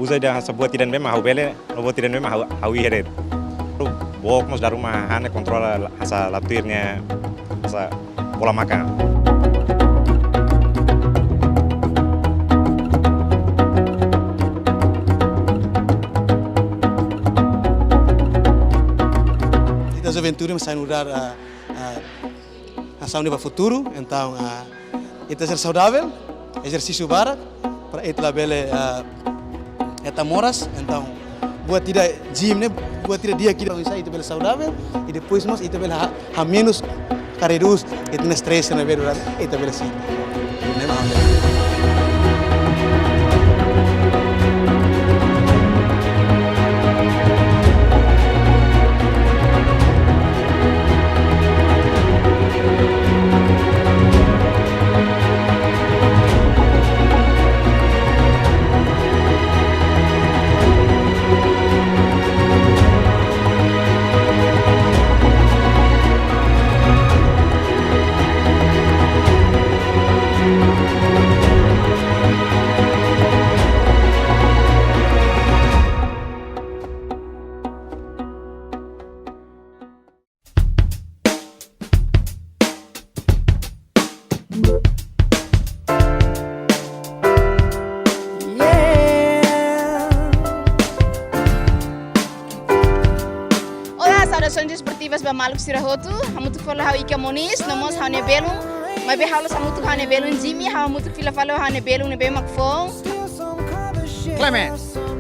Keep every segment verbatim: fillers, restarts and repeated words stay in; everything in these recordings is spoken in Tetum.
Uza ida hanesan buat ida ne'ebé mak ha'u bele, no buat ida ne'ebé mak ha'u, ha'u iha de'it. Book mós dala ruma ha'u-nia kontrola hanesan la tuir nia hanesan bola maka. Ita juventude mak sai nu'udar, ah, ah, nasaun ida ba futuru, entaun, ah, ita ser saudavel, ezersísiu barak, para ita labele, ah, ita moras, entaun, buat ida gym ne'e, buat ida di'ak ida, ita bele saudavel, i depois mós ita bele ha, hamenus, ka redús, ita-nia stress ne'ebé durante, ita bele sente. Ne'e mak. Olá, saudações desportivas ba maluk sira hotu. Hamutuk fali ho ha'u Ika Moniz, no mós ha'u-nia belun. Maibé ha'u la hamutuk ho ha'u-nia belun Jimmy, ha'u hamutuk fila fali ho ha'u-nia belun ne'ebé mak foun. Clement.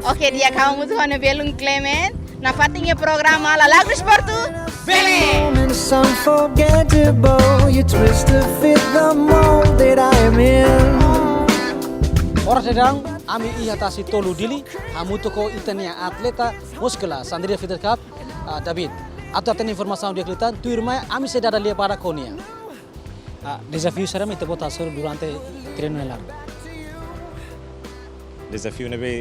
Oke, di'ak, ha'u hamutuk ho ha'u-nia belun Clement. Nafatin iha programa Lala'ok Desportu, Bele! Moments unforgettable, you twist to fit the mold that I am in. Oras daudaun, ami iha tasi tolu Dili, hamutuk ho ita-nia atleta múskula Sandria Fitness Club, ah, David. Atu hatene informasaun di'ak liután, tuirmai ami sei dada lia badak ho nia. Ah, dezafiu saida mak ita-boot hasoru durante treinu ne'e laran? Dezafiu ne'ebé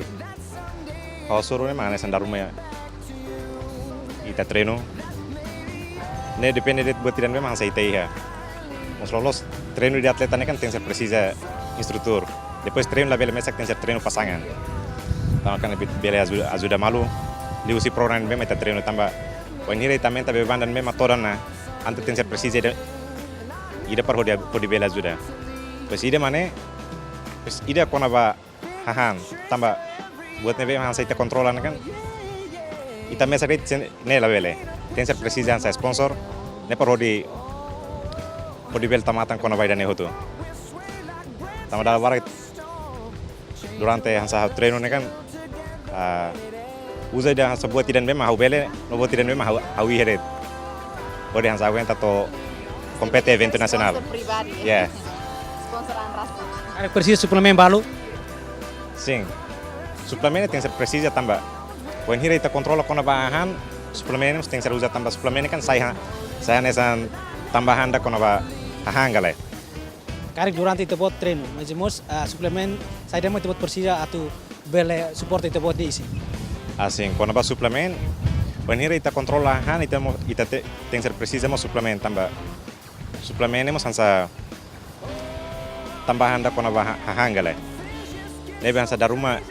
ha'u hasoru ne'e mak hanesan dala ruma ita treinu. Ne'e depende de'it buat ida ne'ebé mak hanesan ita iha. Mós loloos treinu de atleta ne'e kan tenke ser presiza instrutór. Depois treinu labele mesak, tenke ser treinu pasangan. Tanba kan be-, bele ajuda, ajuda malu. Liuhusi programa ne'ebé mak ita treinu tanba wainhira ita aumenta bee badan ne'ebé mak todan ona, entaun tenke ser presiza ida, ida para hodi, hodi bele ajuda. Depois ida mak ne'e, depois ida kona-ba hahán, tanba buat ne'ebé mak hanesan ita kontrola ne'e kan, ita mesak de'it sen-, ne'e labele. Tenke ser presiza hanesan sponsor, ne'e para hodi, hodi bele tau matan kona-ba ida-ne'e hotu. Tanba dala barak durante hanesan ha'u treinu ne'e kan, ah, uza ida hanesan buat ida ne'ebé mak ha'u bele, no buat ida ne'ebé mak ha'u, ha'u iha de'it. Hodi hanesan aguenta to'o kompete eventu nasionál. Sponsor pribadi. Ya. Sponsor Anras. Karik presiza suplementu balu? Sin. Suplementu tenke ser presiza tanba wainhira ita kontrola kona-ba hahán, suplementu tenke ser uza tanba suplementu kan sai ha-, sai hanesan tambahan ida kona-ba hahán ka lae. Karik durante ita-boot treinu, mas mós, ah, suplementu saida mak ita-boot presiza atu bele suporta ita-boot nia isin? Asin, kona-ba suplementu, wainhira ita kontrola hahán, ita mo-, ita te-, tenke ser presiza mós suplementu tanba suplementu ne'e mós hanesan tambahan ida kona-ba ha-, hahán ka lae. Ne'ebé hanesan dala ruma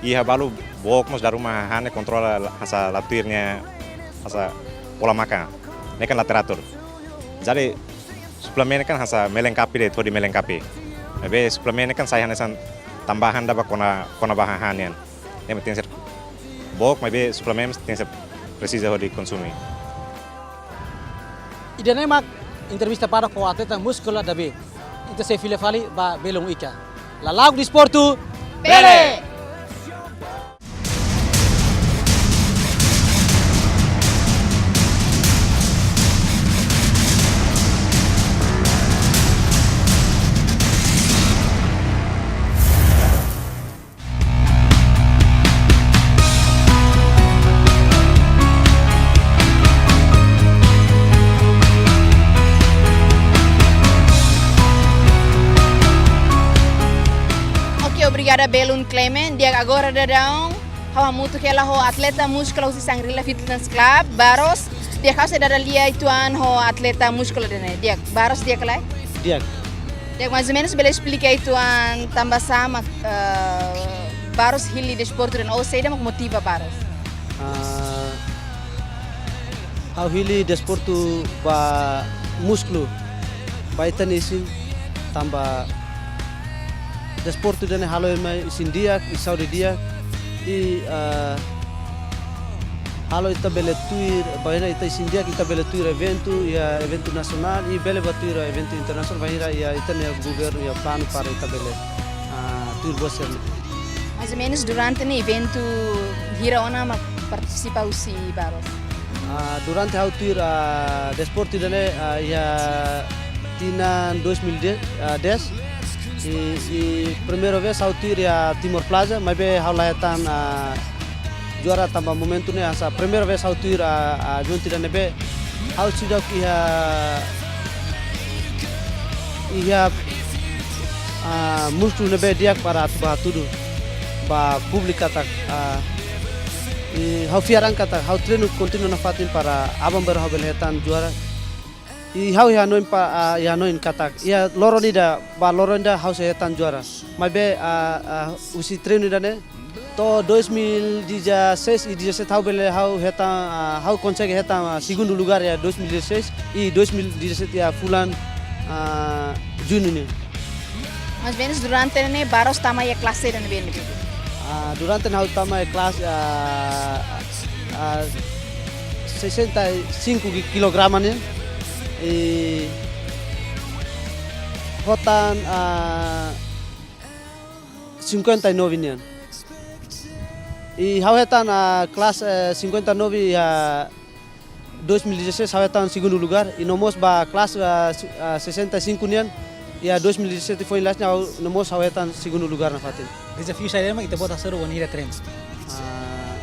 iha balu book mós dala ruma hahán ne'e kontrola la-, hanesan la tuir nia hanesan pola makan. Ne'e kan la teratur. Jadi suplementu kan hanesan melengkapi de'it, hodi melengkapi. Maibé suplementu kan sai hanesan tambahan ida ba kona, kona-ba hahán nian. Ne'e mak tenke ser book, maibé suplementu tenke ser presiza hodi konsume. Ida-ne'e mak entrevista badak ho atleta múskula David. Ita sei fila fali ba belun Ika. Lala'ok Desportu, Bele! Bele! Oke, obrigada belun Clement. Di'ak, agora daudaun ha'u hamutuk hela ho atleta múskula husi Shangri-La Fitness Club, Barros. Di'ak, ha'u sei dada lia uitoan ho atleta múskula ida-ne'e. Di'ak, Barros di'ak ka lae? Di'ak. Di'ak, mais ou menus bele esplika uitoan tanba sá mak, eh, Barros hili desportu ida-ne'e, ou saida mak motiva Barros? Ah, ha'u hili desportu ba múskulu, ba ita-nia isin, tanba desportu ida-ne'e halo ema isin di'ak, i saúde di'ak, i, ah, halo ita bele tuir, bainhira ita isin di'ak ita bele tuir eventu, iha eventu nasionál, i bele ba tuir eventu internasionál, bainhira iha ita-nia governu iha planu para ita bele, ah, tuir buat sira-ne'e. Mais ou menus durante ne'e eventu hira ona mak partisipa husi Barros? Ah, durante ha'u tuir, ah, desportu ida-ne'e, ah, iha tinan dois mil e dez, ah, dez, i, i primeira vez ha'u tuir iha Timor Plaza, maibé ha'u la hetan, ah, juara tanba momentu ne'e hanesan primeira vez ha'u tuir, ah, ah, eventu ida-ne'ebé ha'u seidauk iha, iha, ah, múskulu ne'ebé di'ak para atu ba hatudu ba públiku katak, ah, i ha'u fiar an katak ha'u treinu kontinua nafatin para aban-bainrua ha'u bele hetan juara. I ha'u iha hanoin pa, ah, iha hanoin katak iha loron ida, ba loron ida ha'u sei hetan juara. Maibé, ah, ah, husi treinu ida-ne'e, to'o dois mil e dezasseis i dezassete ha'u bele ha'u hetan, ah, ha'u konsege hetan, ah, segundu lugar iha dois mil e dezasseis i dois mil e dezassete iha fulan, ah, Juñu ne'e. Mais ou menus durante ne'e Barros tama iha klase ida-ne'ebé, ne'ebé? Ah, durante ne'e ha'u tama iha klase, ah, ah, sessenta e cinco ki-, kilograma nian. I hotan, ah, cinquenta e nove nian. I ha'u hetan, ah, klase, eh, cinquenta e nove, ah, dois mil e dezasseis ha'u hetan segundu lugar, i no mós ba klase, ah, si-, ah, sessenta e cinco nian, iha dois mil e dezassete foin last nian ha'u no mós ha'u hetan segundu lugar nafatin. Dezafiu saida mak ita-boot hasoru wainhira treinu? Ah,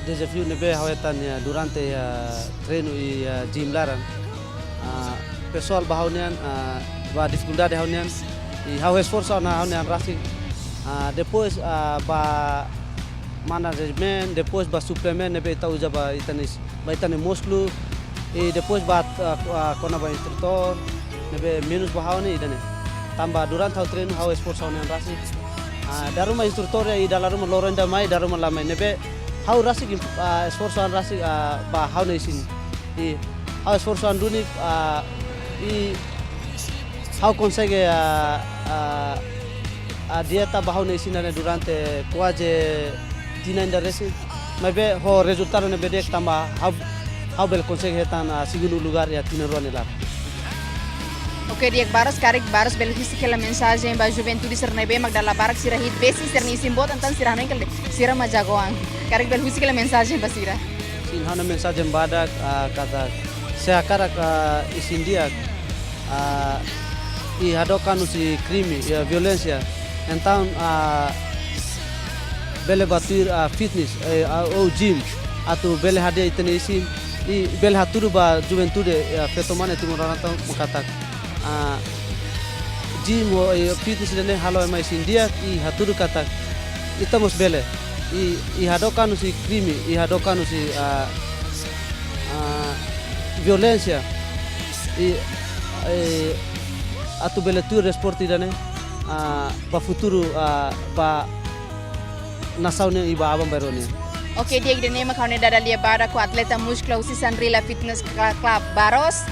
dezafiu ne'ebé ha'u hetan iha durante iha treinu iha gym laran. Ah, pesoál ba ha'u-nian, ah, ba difikuldade ha'u-nian, i ha'u esforsu ona ha'u-nian rasik. Ah, depois, ah, ba management, depois ba suplementu ne'ebé ita uza ba ita-nia, ba ita-nia múskulu, i depois ba, ah, ah, kona-ba instrutór ne'ebé menus ba ha'u ne'e ida-ne'e. Tanba durante ha'u treinu ha'u esforsu ha'u-nian rasik. Ah, dala ruma instrutór iha, i dala ruma loron ida mai, dala ruma la mai, ne'ebé ha'u rasik, ah, esforsu an rasik, ah, ba ha'u-nia isin. I ha'u esforsu an duni, ah, i ha'u konsege, ah, ah, ah, dieta ba ha'u-nia isin ne'e durante kuaze tinan ida resin. Maibé ho rezultadu ne'ebé di'ak tanba ha'u, ha'u bele konsege hetan, ah, segundu lugar iha tinan rua nia laran. Oke, di'ak Barros, karik Barros bele husik hela mensajen ba juventude sira ne'ebé mak dala barak sira hi'it besik sira-nia isin boot, entaun sira hanoin katak sira mak jagoan. Karik bele husik hela mensajen ba sira? Sin, ha'u-nia mensajen badak, ah, katak se hakarak, ah, isin di'ak, ah, i hadook an husi krime, i violénsia. Entaun, ah, bele ba tuir, ah, fitness, eh, ah, ou gym, atu bele hadi'a ita-nia isin, i bele hatudu ba juventude, eh, feto-mane Timor laran tan mak katak, ah, gym ho, eh, fitness ida-ne'e halo ema isin di'ak, i hatudu katak ita mós bele. I, i hadook an husi krime, i hadook an husi, ah, ah, violénsia. I, eh, atu bele tuir desportu ida-ne'e, ah, ba futuru, ah, ba nasaun nian i ba aban-bainrua nian. Oke, di'ak, ida-ne'e mak ha'u-nia dada lia badak ho atleta múskulu husi Sandrila Fitness Cla-, Club Barros.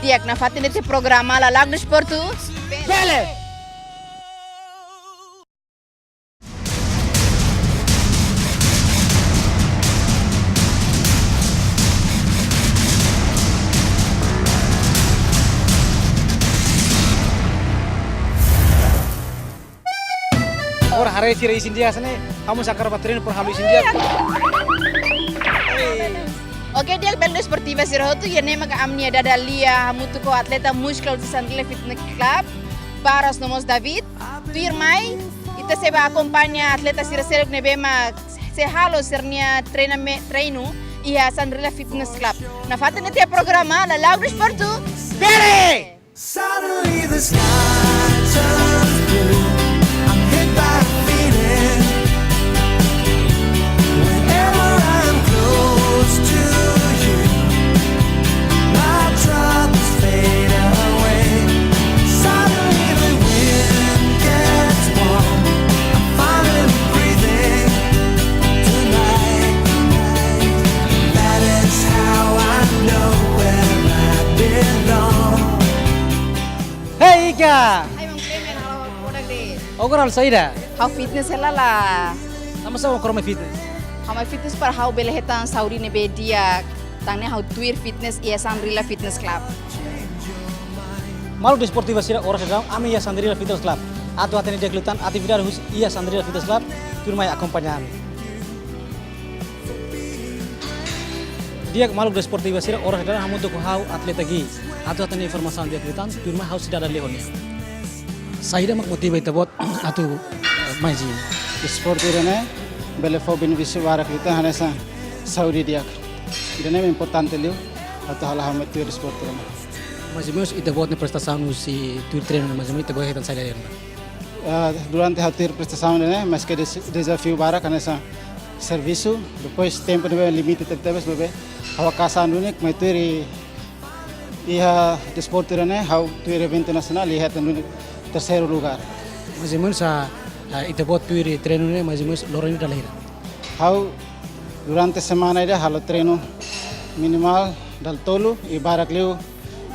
Di'ak, nafatin de'it iha programa Lala'ok Desportu. Bele! Agora haree sira isin di'ak hanesan ne'e, ha'u mós hakarak ba treinu para halo isin di'ak. Oke, di'ak, belun desportiva sira hotu, ida-ne'e maka ami-nia dada lia hamutuk ho atleta múskulu husi Sandrila Fitness Club, Barros no mós David. Tuirmai, ita sei bá akompaña atleta sira seluk ne'ebé mak sei halo sira-nia treiname-, treinu iha Sandrila Fitness Club. Nafatin de'it iha programa Lala'ok Desportu. Bele! Suddenly the sky turns blue. I'm hit by a feeling. Whenever I'm close to you, my troubles fade away. Suddenly the wind gets warm. I'm finally breathing. Ya. Hai, Maun Clement, halo, halo, kodak de. Oke, halo saida? Ha'u fitness hela la. Tanbasá kona-ba fitness? Ha'u mai fitness para ha'u bele hetan saúde ne'ebé di'ak, tan ne'e ha'u tuir fitness iha Sandrila Fitness Club. Maluk desportiva sira, oras daudaun ami iha Sandrila Fitness Club. Atu hatene di'ak liután atividade husi iha Sandrila Fitness Club, tuirmai akompaña ami. Di'ak maluk desportiva sira, oras daudaun hamutuk ho ha'u atleta Gi. Atu hatene informasaun di'ak liután, tuirmai ha'u sei dada lia ho nia. Saida mak motiva ita-boot atu, eh, mai gym? Desportu ida-ne'e bele fó benefísiu barak liután, hanesan saúde di'ak. Ida-ne'e importante liu atu halo ha'u mai tuir desportu ida-ne'e. Mais ou menus ita-boot nia prestasaun husi tuir treinu, mais ou menus ita-boot hetan saida de'it? Ah, durante ha'u tuir prestasaun ida-ne'e, maske des-, dezafiu barak hanesan servisu, depois tempu ne'ebé limite tebetebes, maibé ha'u haka'as an duni mai tuir i, iha desportu ida-ne'e, ha'u tuir eventu nasionál i hetan duni terseiru lugár. Mais ou menus, ah, ah, ita-boot tuir treinu ne'e, mais ou menus loron ida dala hira? Ha'u durante semana ida halo treinu minimal dala tolu i barak liu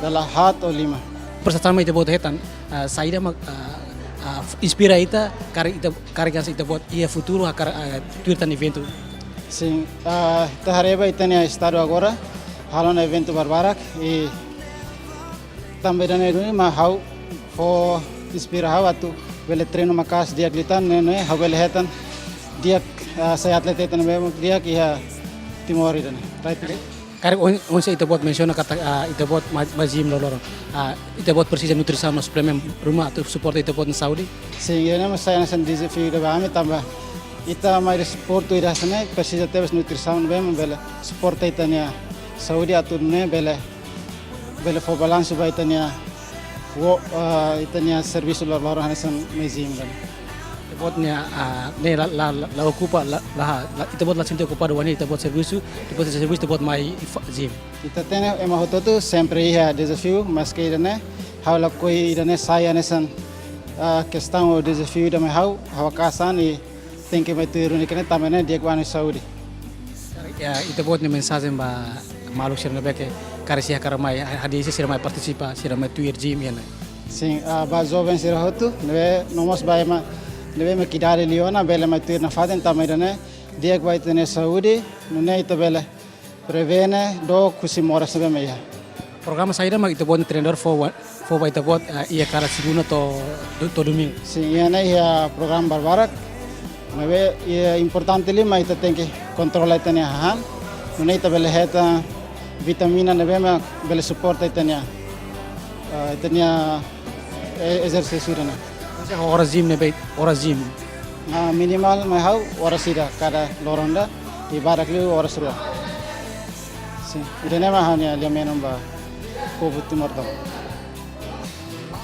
dala haat ou lima. Prestasaun mak ita-boot hetan, ah, saida mak, ah, ah, inspira ita, karik ita, karik hanesan ita-boot iha futuru hakarak, ah, tuir tan eventu? Sin, ah, ita haree ba ita-nia estadu agora, halo ona eventu barbarak, i tanba ida-ne'e duni mak ha'u fó inspira ha'u atu bele treinu maka'as di'ak liután, ne'e, ne'e ha'u bele hetan di'ak, ah, sai atleta ita ne'ebé di'ak iha Timor ida-ne'e. Right? Karik ohin, oinsá ita-boot mensiona katak, ah, ita-boot mai, mai gym loroloron. Ah, ita-boot presiza nutrisaun no suplementu ruma atu suporta ita-boot nia saúde? Sin, ida-ne'e mak sai hanesan dezafiu ida ba ami tanba ita mai desportu ida hanesan ne'e presiza tebes nutrisaun ne'ebé mak bele suporta ita-nia saúde atu nune'e bele, bele fó balansu ba ita-nia wo-, ah, ita-nia servisu loroloron hanesan mai gym kan. Ita-boot nia, ah, ne'e la, la, la, la okupa, la, la, la, ita-boot la sente okupadu wainhira ita-boot servisu, depois de servisu ita-boot mai fa-, gym. Ita hatene ema hotu-hotu sempre iha dezafiu, maske ida-ne'e, ha'u lakohi ida-ne'e sai hanesan, ah, kestaun ou dezafiu ida mai ha'u, ha'u haka'as an i tenke mai tuir duni ida-ne'e tanba ne'e di'ak ba ha'u-nia saúde. Ya, ita-boot nia mensajen ba maluk sira ne'ebé ke karik sira hakarak mai, ha-, hadi'a sira mai partisipa, sira mai tuir gym iha ne'e? Sin, ah, ba joven sira hotu, ne'ebé no mós ba ema ne'ebé mak idade liu ona bele mai tuir nafatin tanba ida-ne'e di'ak ba ita-nia saúde, nune'e ita bele prevene dook husi moras ne'ebé mak iha. Programa saida mak ita-boot nia treinadór fó ba, fó ba ita-boot, eh, iha kada segunda to'o, to'o domingu? Sin, iha ne'e iha programa barbarak. Maibé iha importante liu mak ita tenke kontrola ita-nia hahán. Nune'e ita bele hetan vitamina ne'ebé mak bele suporta ita-nia, eh, ita-nia, eh, ezersísiu ida-ne'e. Oras gym ne'ebé, oras gym? Ah, minimal mai ha'u oras ida kada loron ida, i barak liu oras rua. Sin, ida-ne'e mak ha'u-nia lia-menon ba povu Timor tomak.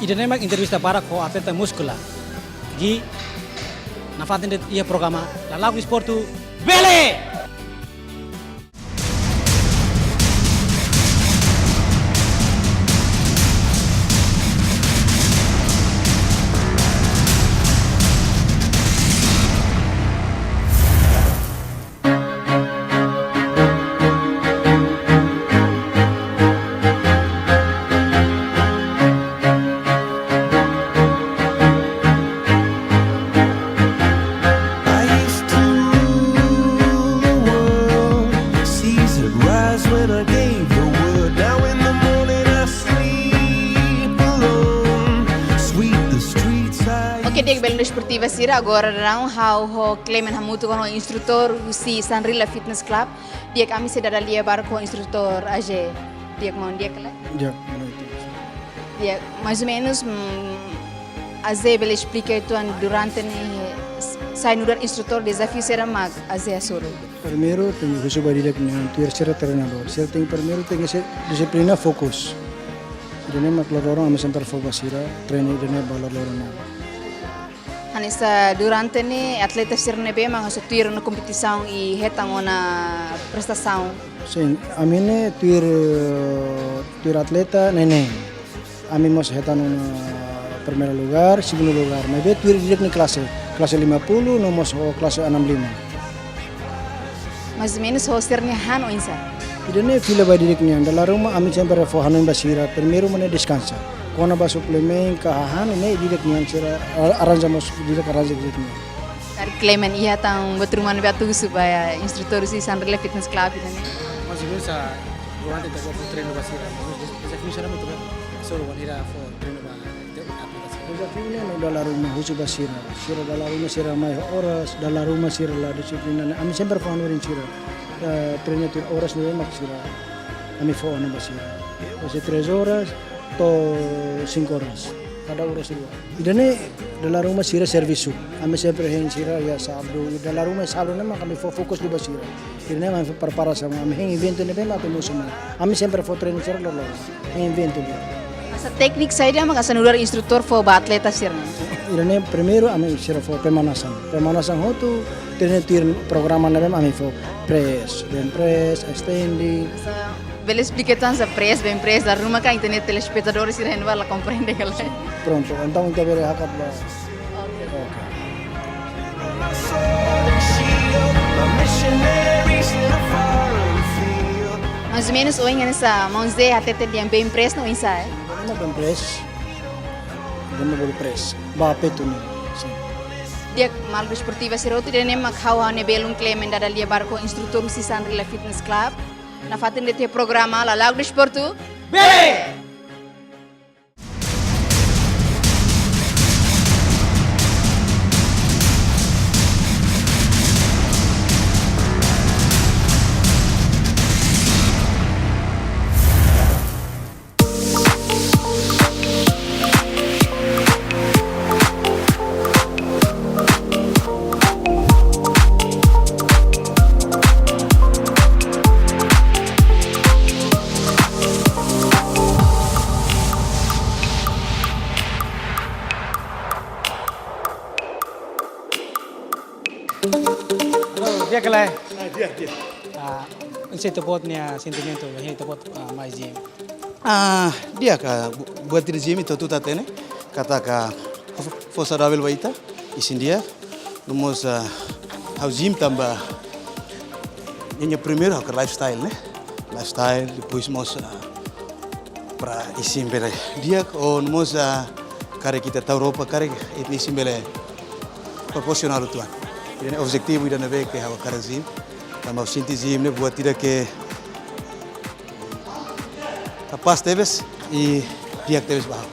Ida-ne'e mak entrevista badak ho atleta múskula. Gi, nafatin de'it iha programa Lala'ok Desportu, bele! I used to rule the world. Seas would rise when I gave the word. Now in the morning I sleep alone. Sweep the streets I... Oke, di'ak, belun desportiva sira, agora daudaun ha'u ho Clement hamutuk ho instrutór husi Sandrila Fitness Club. Di'ak, ami sei dada lia barak ho instrutór A J. Di'ak, maun, di'ak ka lae? Di'ak, maun, di'ak. Di'ak, mais ou menus, mm, A J bele esplika uitoan durante ne'e, s-, sai nu'udar instrutór, dezafiu saida mak A J hasoru? Primeiru, tenke husu ba di'ak nia tuir sira treinadór. Sira tenke primeiru, tenke ser dixiplina, fokus. Ida-ne'e mak loroloron ami sempre fó ba sira, treinu ida-ne'e ba loroloron. Hanesan durante ne'e atleta sira ne'ebé mak hasoru tuir ona kompetisaun i hetan ona prestasaun? Sin, ami ne'e tuir, tuir atleta neen-neen. Ami mós hetan ona primeiro lugar, segundo lugar. Maibé tuir di'ak nia klase, klase lima puluh, no mós ho klase enam lima. Mais ou menus ho sira-nia han oinsá? Ida-ne'e fila ba di'ak nian, dala ruma ami sempre fó hanoin ba sira, primeiru mak ne'e deskansa. Kona-ba suplemen ka hahán ne'e di'ak nian sira, a-, arranja mós di'ak, arranja di'ak nian. Karik klemen iha tan buat ruma ne'ebé atu husu ba instrutór husi Sandrila Fitness Club ida-ne'e. Mais ou menus, ah, durante ita-boot fó treinu ba sira, mais dezafiu sira mak ita-boot solo wan ida fó treinu ba ita-boot atleta sira. Dezafiu ne'e no dala ruma husu ba sira. Sira dala ruma sira mai oras, dala ruma sira la disiplina ne'e. Ami sempre fó hanorin sira. Eh, treinu tuir oras ne'e mak sira. Ami fó ona ba sira. Husi três horas to'o cinco horas. Kada oras rua. Ida-ne'e dala ruma sira servisu. Ami sempre hein sira iha sábadu. Dala ruma sábadu ne'e mak ami fó fokus liu ba sira. Ida-ne'e ami fó preparasaun, ami hein eventu ne'ebé mak atu mosu mai. Ami sempre fó treinu sira loroloron. Hein eventu ne'e. Hanesan tékniku saida mak hanesan nu'udar instrutór fó ba atleta sira-ne'e? Ida-ne'e primeiru ami sira fó pemanasan. Pemanasan hotu, treinu tuir programa ne'ebé mak ami fó press, bench press, extending. Hanesan bele esplika tan hanesan press, bench press, dala ruma ka ita-nia telespetadór sira ne'ebé la komprende ka lae. Prontu, entaun ita bele hakat ba. Oke. Oke. Mais ou menus ohin hanesan maun Zé hatete dehan bench press ne'e oinsá, eh? Ida-ne'e bench press. Ida-ne'e bench press. Ba petu ne'e. Sin. Di'ak maluk desportiva sira hotu, ida-ne'e mak ha'u, ha'u-nia belun klemen dada lia barak ho instrutór husi Sandrila Fitness Club. Nafatin de'it iha programa Lala'ok Desportu. Bele! Di'ak ka lae? Ah, di'ak, di'ak. Ah, oinsá ita-boot nia sentimentu, ohin ita-boot, ah, mai gym? Ah, di'ak, ah, bu-, buat ida gym ita hotu hatene katak, ah, fó, fó saudavel ba ita, isin di'ak, no mós, ah, ha'u gym tanba ninia primeiru ha'u hakerek lifestyle, ne'e? Lifestyle, depois mós, ah, para isin bele di'ak, ou no mós, ah, karik ita tau roupa, karik ita-nia isin bele proporsionál uitoan. Ida-ne'e objetivu ida ne'ebé ke ha'u hakerek gym. Tanba ha'u sente gym ne'e buat ida ke kapás tebes i di'ak tebes ba ha'u.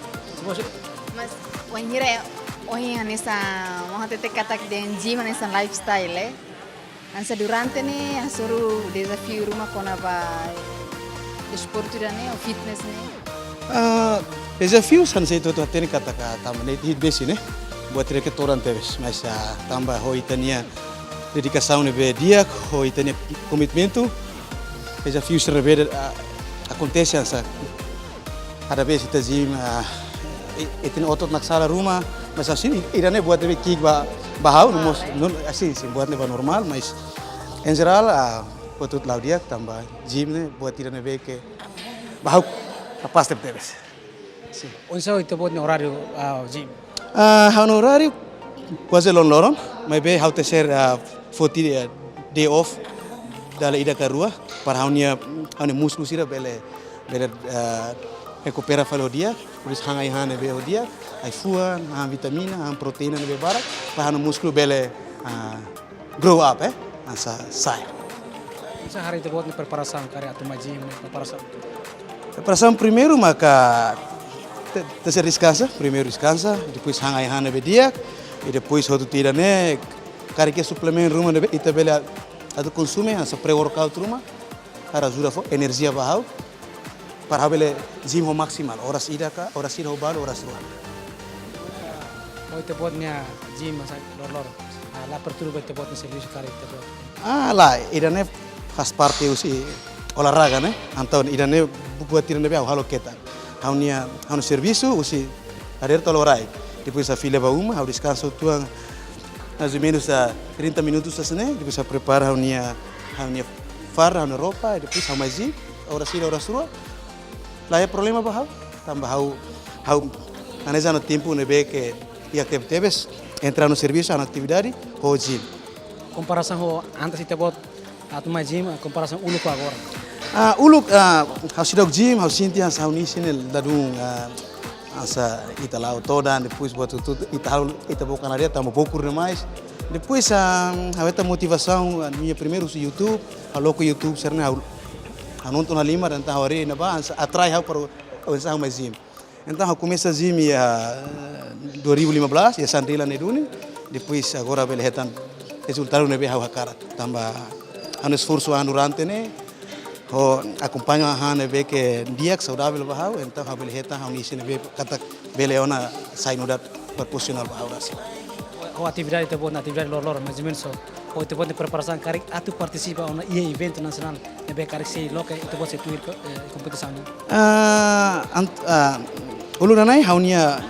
Mas, wainhira ohin hanesan maun hatete katak dehan gym hanesan lifestyle, eh? Hanesan durante ne'e hasoru dezafiu ruma kona-ba desportu ida-ne'e, ou fitness ne'e? Ah, dezafiu hanesan ita hotu hatene katak tanba ne'e hit besi ne'e. Buat ida ke todan tebes, mas, ah, tanba ho ita-nia dedikasaun ne'ebé di'ak, ho ita-nia komitmentu, dezafiu sira ne'ebé, ah, akontese hanesan kada vez ita gym, ah, i-, ita-nia otot naksala ruma, mas hanesan ida-ne'e buat ne'ebé ki'ik ba, ba ha'u, no mós, no, hanesan, hanesan buat ne'ebé normál, mas em geral, ah, buat hotu la'o di'ak, tanba gym ne'e buat ida ne'ebé ke ba ha'u kapás tebetebes. Sin. Oinsá ita-boot nia oráriu, ah, gym? Ah, ha'u-nia oráriu kuaze loron-loron, maibé ha'u tenke ser, ah, foti, ah, day off dala ida ka rua, para ha'u-nia, ha'u-nia múskulu sira bele, bele, ah, rekupera fali ho di'ak, depois han ai-han ne'ebé ho di'ak, ai-fuan, han vitamina, han proteína ne'ebé barak, para ha'u-nia múskulu bele, ah, grow up, eh, hanesan sa'e. Oinsá haree ita-boot nia preparasaun karik atu mai gym, preparasaun? Preparasaun primeiru maka te-, tenke deskansa, primeiru deskansa, depois han ai-han ne'ebé di'ak, i depois hotu tiha ida-ne'e, karik iha suplementu ruma ne'ebé ita bele atu konsume, hanesan pre-workout ruma, para ajuda fó enerjia ba ha'u, para ha'u bele gym ho maksimál, oras ida ka, oras ida ho balu, oras rua. Ho ita-boot nia gym hanesan loroloron. Ah, la perturba ita-boot nia servisu karik ita-boot. Ah, lae, ida-ne'e faz parte husi olahraga, ne'e? Entaun ida-ne'e bu-, buat ida ne'ebé ha'u halo ketak. Ha'u-nia, ha'u-nia servisu husi dadeer to'o loraik. Depois ha'u fila ba uma, ha'u deskansa uitoan mais ou menus, ah, trinta minutos hanesan ne'e, depois ha'u prepara ha'u-nia, ha'u-nia farda, ha'u-nia roupa, depois ha'u mai gym, oras ida, oras rua. La iha problema ba ha'u, tanba ha'u, ha'u maneja ha'u-nia tempu ne'ebé ke di'ak tebetebes entre ha'u-nia servisu, ha'u-nia atividade, ho gym. Komparasaun ho antes ita-boot atu mai gym, komparasaun uluk ho agora? Ah, uluk, ah, ha'u seidauk gym, ha'u sente hanesan ha'u-nia isin ne'e ladún, ah, Hanesan ita la'o todan, depois buat hotu-hotu, ita halo, ita boka na dia, tanba bokur demais. Depois, ah, ha'u hetan motivasaun, ah, ha'u-nia primeiru husi YouTube, ha'u loke YouTube, sira-ne'e ha'u, ha'u nonton halimar, entaun ha'u haree ne'ebá, hanesan atrai ha'u para organiza mai gym. Entaun ha'u komesa gym iha dua ribu lima belas, iha Sandrila nia duni. Depois agora bele hetan rezultadu ne'ebé ha'u hakarak. Tanba ha'u-nia esforsu an durante ne'e, ha'u akompaña hahán ne'ebé ke di'ak, saudavel ba ha'u, entaun ha'u bele hetan ha'u-nia isin ne'ebé katak bele ona sai nu'udar profisionál ba ha'u rasik. Ho atividade ita-boot, atividade loroloron, mais ou menos, ho ita-boot nia preparasaun karik atu partisipa ona iha eventu nasionál ne'ebé karik sei loke ita-boot sei tuir, eh, kompetisaun ne'e? Ah, ant-, ah, uluk danai ha'u-nia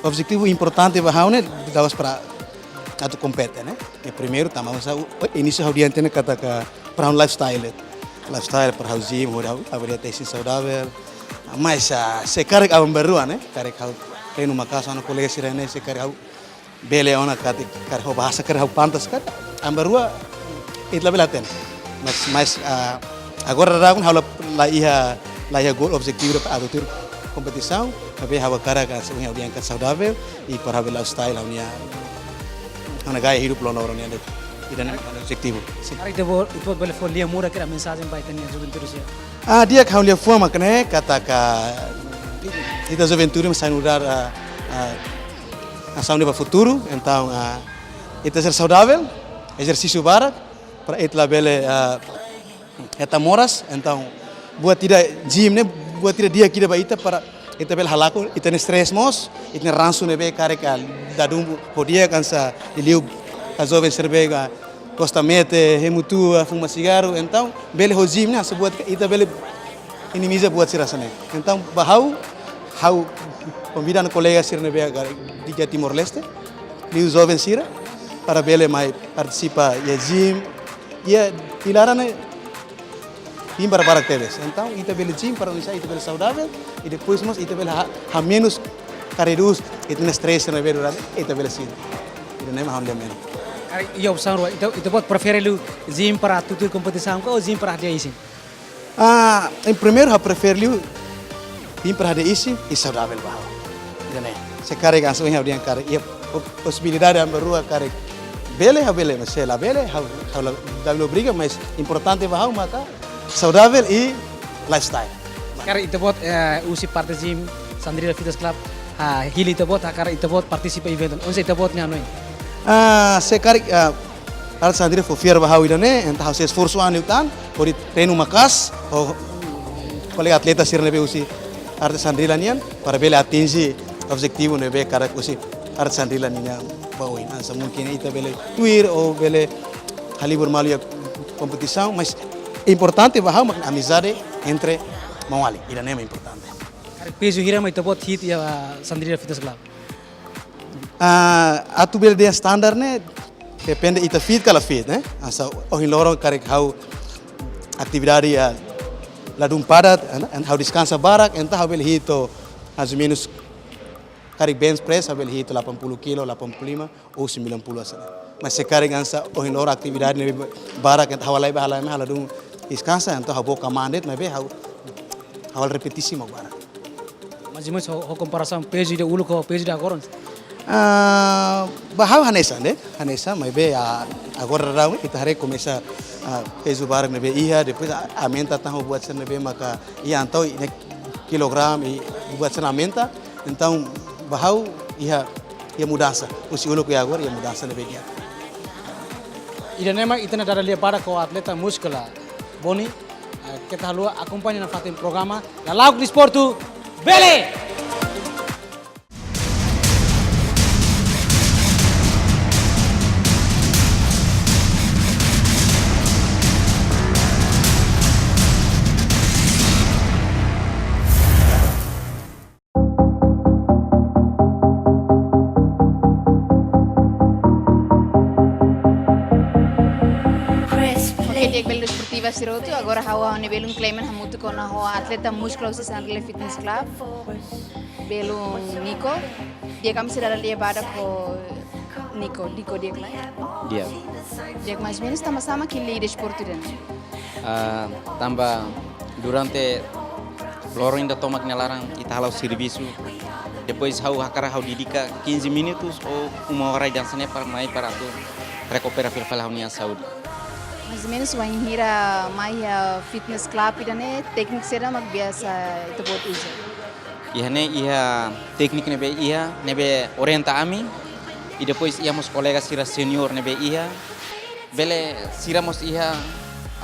objetivu importante ba ha'u ne'e daudaun para atu kompete, ne'e. Primeiru, tanba ha'u sa-, inísiu ha'u dehan tiha ona katak para ha'u-nia lifestyle. Lifestyle para ha'u gym, hodi ha'u, ha'u bele isin saudavel. Mas, ah, se karik aban bainrua, ne'e, karik ha'u treinu maka'as ho kolega sira-ne'e, se karik ha'u bele ona katak, karik ha'u bahasa, karik ha'u pantas, karik aban bainrua ita labele hatene. Mas, mas, ah, agora daudaun ha'u la, la iha, la iha goal, objetivu atu tuir kompetisaun, tapi ha'u hakarak hanesan ohin ha'u dehan katak saudavel, i para ha'u bele lifestyle ha'u-nia, ha'u-nia gaya hidup loroloron nian de'it. Ida-ne'e mak ha'u-nia objetivu. Sin. Karik ita-boot, ita-boot bele fó lia murak, kira mensajen ba ita-nia juventude sira? Ah, di'ak ha'u-nia liafuan mak ne'e katak ita juventude mak sai nu'udar, ah, ah, nasaun ida ba futuru, entaun, ah, ita ser saudavel, ezersísiu barak, para ita labele, ah, hetan moras, entaun buat ida gym ne'e, buat ida di'ak ida ba ita para ita bele halakon ita-nia stress mós, ita-nia ransu ne'ebé karik, ah, ladún di'ak hanesan liuliu joven sira ne'ebé, ah, gosta mete, hemu tua, fuma sigarru, entaun bele ho gym ne'e hanesan buat ita bele minimiza buat sira hanesan ne'e. Entaun ba ha'u, ha'u konvida ha'u-nia kolega sira ne'ebé agora iha Timor-Leste, liuliu joven sira, para bele mai partisipa iha gym, iha, iha laran ne'e biin barak-barak tebes. Entaun ita bele gym para oinsá ita bele saudavel, i depois mós ita bele ha, hamenus, ka redús ita-nia stress ne'ebé durante ita bele sente. Ida-ne'e mak ha'u-nia men. Karik iha opsaun rua, ita, ita-boot prefere liu gym para atu tuir kompetisaun ka ou gym para hadi'a isin? Ah, em primeiro, ha'u prefere liu gym para hadi'a isin i saudavel ba ha'u. Ida-ne'e. Se karik hanesan ohin ha'u dehan karik iha po-, posibilidade aban bainrua karik bele, ha'u bele, mas se labele, ha'u, ha'u la, labele obriga, mas importante ba ha'u maka saudavel i lifestyle. Karik ita-boot, eh, husi parte gym Sandrila Fitness Club, ah, hili ita-boot, ah, karik ita-boot partisipa eventu, oinsá ita-boot nia hanoin? Ah, se karik, ah, Arte Sandrila fó fiar ba ha'u ida-ne'e, entaun ha'u sei esforsu an liután, hodi treinu maka'as, ho kolega atleta sira ne'ebé husi Arte Sandrila nian, para bele atinje objetivu ne'ebé karik husi Arte Sandrila nian ba oin. Hanesan mungkin ita bele tuir ou bele halibur malu iha kompetisaun, mas importante ba ha'u mak amizade entre maun-alin. Ida-ne'e mak importante. Karik pezu hira mak ita-boot hi'it iha Sandrila Fitness Club? Ah, atu bele dehan standar ne'e, depende ita fit ka la fit, ne'e. Hanesan ohin loron karik ha'u atividade, ah, ladún padat, ne'e, ha'u deskansa barak, entaun ha'u bele hi'it to'o mais ou menus karik bench press, ha'u bele hi'it to'o delapan puluh kilo, delapan puluh lima, ou sembilan puluh hanesan ne'e. Mas se karik hanesan ohin loron atividade ne'e barak, entaun ha'u halai bá, halai mai, ha'u ladún deskansa, entaun ha'u boka maan de'it, maibé ha'u, ha'u repetisi mak barak. Mais ou menus ho, ho komparasaun pezu ida uluk ho pezu ida agora? Ah, ba ha'u hanesan, ne'e? Hanesan, maibé, ah, agora daudaun ita haree komesa, ah, pezu barak ne'ebé iha, depois, ah, aumenta tan ho buat sira ne'ebé maka iha, entaun, ne'e, kilogramu i buat sira aumenta, entaun ba ha'u iha, iha mudansa. Husi uluk iha agora iha mudansa ne'ebé di'ak. Ida-ne'e mak ita-nia dada lia badak ho atleta múzika la Boni, eh, keta haluha akompaña nafatin programa Lala'ok Desportu, bele! Oke, di'ak, belun desportiva sira hotu, agora ha'u ho ha'u-nia belun Clement hamutuk ona ho atleta múzika husi Sandrila Fitness Club, belun Nico. Di'ak, ami sei dada lia badak ho Nico, Nico di'ak lai? Di'ak. Di'ak, mais ou menus tanba sá mak hili desportu ida-ne'e? Ah, tanba durante loron ida tomak nia laran ita hala'o servisu Depois ha'u hakarak ha'u dedika quinze minutos ou uma hora ida hanesan ne'e para mai para atu rekupera fila fali ha'u-nia saúde. Mais ou menus wainhira mai iha fitness club ida-ne'e, tékniku saida mak biasa ita-boot uza? Iha ne'e iha tékniku ne'ebé iha, ne'ebé orienta ami, i depois iha mós kolega sira senior ne'ebé iha, bele sira mós iha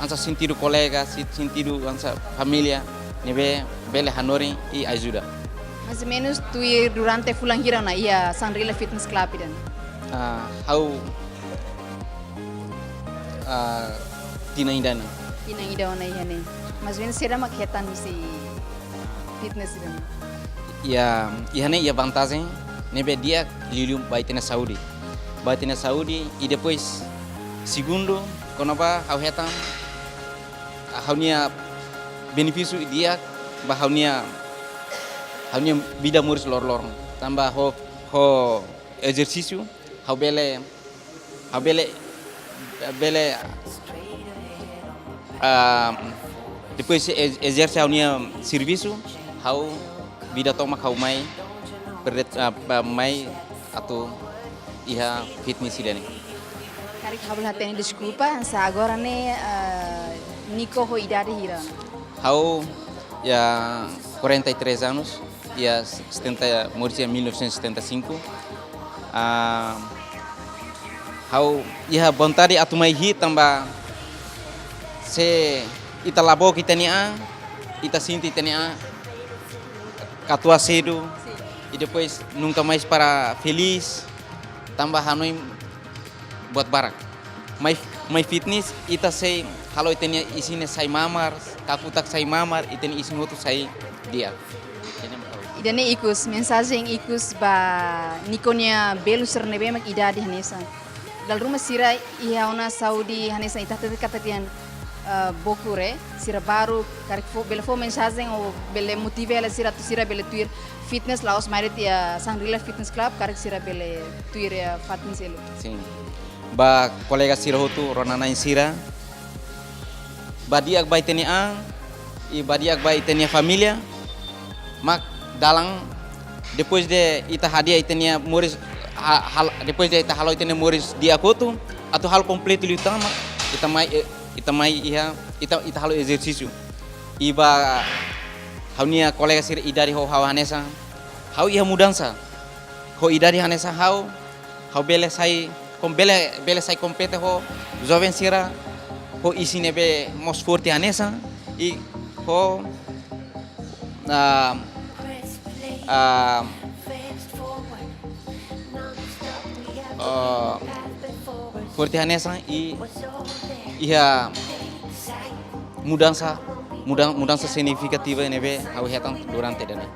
hanesan sentidu kolega, si-, sentidu hanesan família, ne'ebé bele hanorin i ajuda. Mais ou menus tuir durante fulan hira ona iha Shangri-La Fitness Club ida-ne'e? Ah, ha'u, ah, tinan ida ona. Tinan ida ona iha ne'e. Mais ou menus saida mak hetan husi fitness ida-ne'e? Iha, iha ne'e iha vantajen ne'ebé di'ak liuliu ba ita-nia saúde. Ba ita-nia saúde i depois segundu, kona-ba ha'u hetan ha'u-nia benefísiu di'ak ba ha'u-nia, ha'u-nia vida moris loroloron. Tanba ho, ho ezersísiu, ha'u bele, ha'u bele, bele, ah, depois e-, ezerse ha'u-nia servisu, ha'u vida tomak ha'u mai, perdet-, ah, pa-, mai atu iha fitness ida-ne'e. Karik ha'u bele hatene deskulpa, hanesan agora ne'e, ah, Nico ho idade hira? Ha'u iha quarenta e três anos, iha setenta, moris iha mil novecentos e setenta e cinco. Ah, ha'u iha vontade atu mai hi'it tanba se ita la book ita-nia an, ita sente ita-nia an katuas sedu, i depois nunka mais para feliz, tanba hanoin buat barak. Mai, mai fitness, ita sei halo ita-nia isin ne'e sai mamar, kakutak sai mamar, ita-nia isin hotu sai di'ak. Ida-ne'e ikus, mensajen ikus ba Nico nia belun sira ne'ebé mak idade hanesan. Dala ruma sira iha ona saúde hanesan ita hatete katak tinan, eh, bokur, sira balu, karik fó, bele fó mensajen ou bele motiva hela sira atu sira bele tuir fitness la'ós mai de'it iha Shangri-La Fitness Club, karik sira bele tuir iha fatin seluk. Sin. Ba kolega sira hotu, rona-na'in sira, ba di'ak ba ita-nia an, i ba di'ak ba ita-nia família, mak dalan depois de ita hadi'a ita-nia moris, ha-, hal-, depois de ita halo ita-nia moris di'ak hotu, atu halo kompletu liután mak ita mai, eh, ita mai iha, ita, ita halo ezersísiu. I ba ha'u-nia kolega sira idade ho ha'u hanesan, ha'u iha mudansa. Ho idade hanesan ha'u, ha'u bele sai, kon bele, bele sai kompete ho joven sira, ho isin ne'ebé mós forte hanesan, i ho, ah, ah, ah, forte hanesan i iha mudansa, mudan-, mudansa signifikativa ne'ebé ha'u hetan durante ida-ne'e.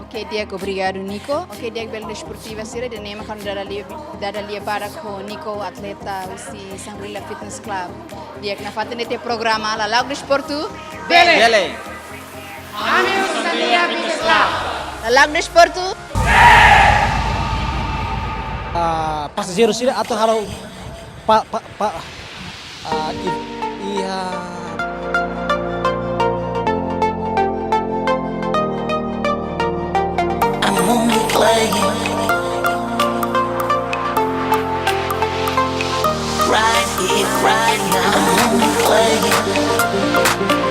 Oke, di'ak, obrigadu, Nico. Oke, di'ak, belun desportiva sira, ida-ne'e mak ha'u-nia dada lia, dada lia badak ho Nico, atleta husi Shangri-La Fitness Club. Di'ak, nafatin de'it iha programa Lala'ok Desportu, bele. Bele. Ami husi Shangri-La Fitness Club. Lala'ok Desportu. Ah, pasajeiru sira atu halo pa, pa, pa, ah, i-, iha. I'm only playing right here, right now. I'm only playing.